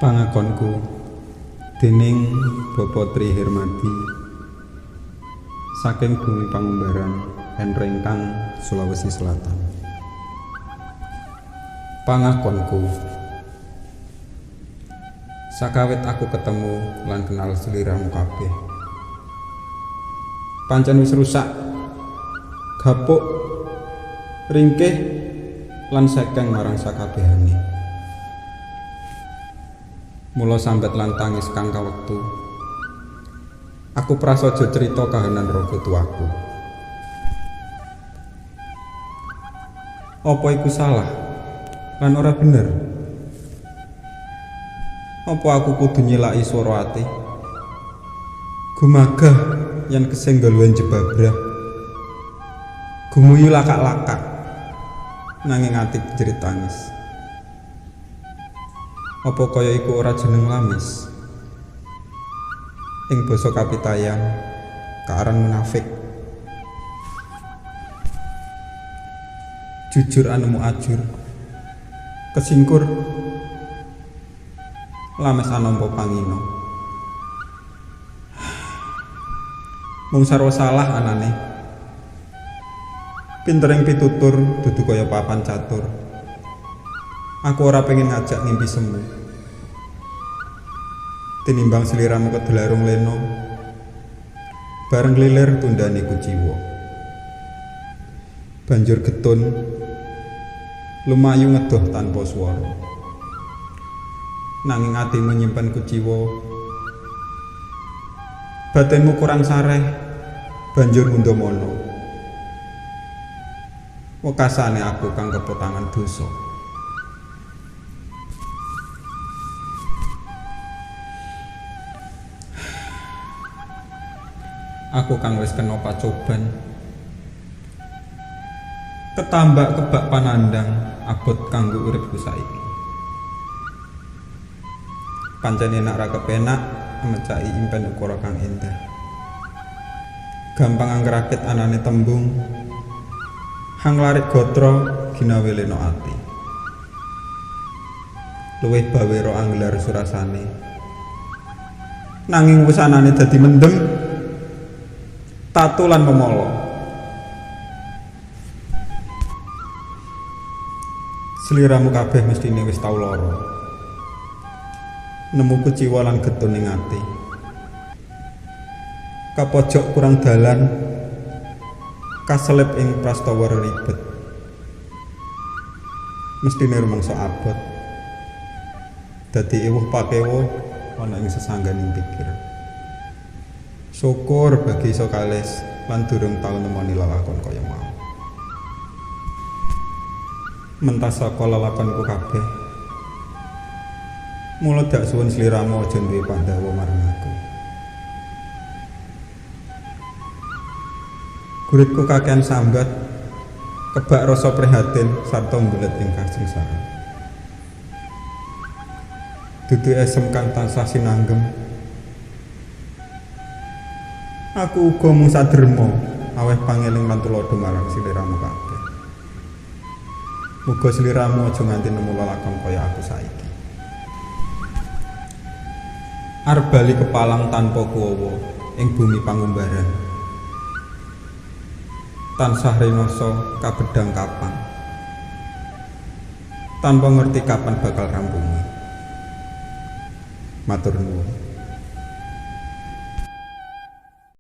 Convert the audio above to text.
Pangakonku dening Bapak Tri Hermadi saking Bumi Pangumbaran Enrengkang, Sulawesi Selatan. Pangakonku, sakawit aku ketemu lan kenal sliramu kabeh, pancen wis rusak, gapuk, ringkih lan sekeng marang sakabehane. Mula sambat lan tangis kang kawektu, aku prasaja crita kahanan raga tuaku. Apa iku salah lan ora bener? Apa aku kudu nyelaki swara ati? Gumagah yen kesenggol wen jebabrah, gumuyu lakak-lakak nanging ati jerit tangis. Apa kaya iku ora jeneng lamis? Ing basa kapitayan kaaran munafik. Jujur anemu ajur, kesingkur lames anampa pangino. Mung sarwa salah anane. Pintering pitutur dudu kaya papan catur. Aku ora pengen ngajak ngimpi semu. Tinimbang sliramu kedelarung leno, bareng lilir tundane kuciwa. Banjur getun lumayu ngedoh tanpa swara. Nanging atimu nyimpen kuciwa. Batinmu kurang sareh, banjur ngundhamana. Wekasane aku kang kepotangan dosa. Aku kang wis kena pacoban, ketambak kebak panandang abot kanggo uripku saiki. Pancen enak ra kepenak mecaki impen ukara kang endah. Gampang angrakit anane tembung, hang larik gatra ginawe lena ati. Luwih bawero anggelar surasane, nanging wusanane dadi mendem, tatu lan memolo. Sliramu kabeh mestine wis tau lara. Nemu kuciwa lan getun ing ati. Kapojok kurang dalan, kaselip ing prastawa ribet. Mestine rumangsa abot. Dadi ewuh pakewo ana ing sesangganing pikir. Syukur bagi iso kalis lan durung tau nemoni lelakon kaya mau. Mentas saka lelakonku kabeh. Mula dak suwun sliramu aja duwe pandhawa marang aku. Guritku kakean sambat, kebak rasa prihatin sarta mbulet ing kasengsaran. Dudu esem kang tansah sinanggem. Aku uga mung saderma aweh pangeling lan tuladha marang sliramu kabeh. Muga sliramu aja nganti nemu lelakon kaya aku saiki. Arep bali kepalang tanpa kuwawa ing bumi Pangumbaran. Tansah rinasa kabedhang kapang, tanpa ngerti kapan bakal rampunge. Matur nuwun.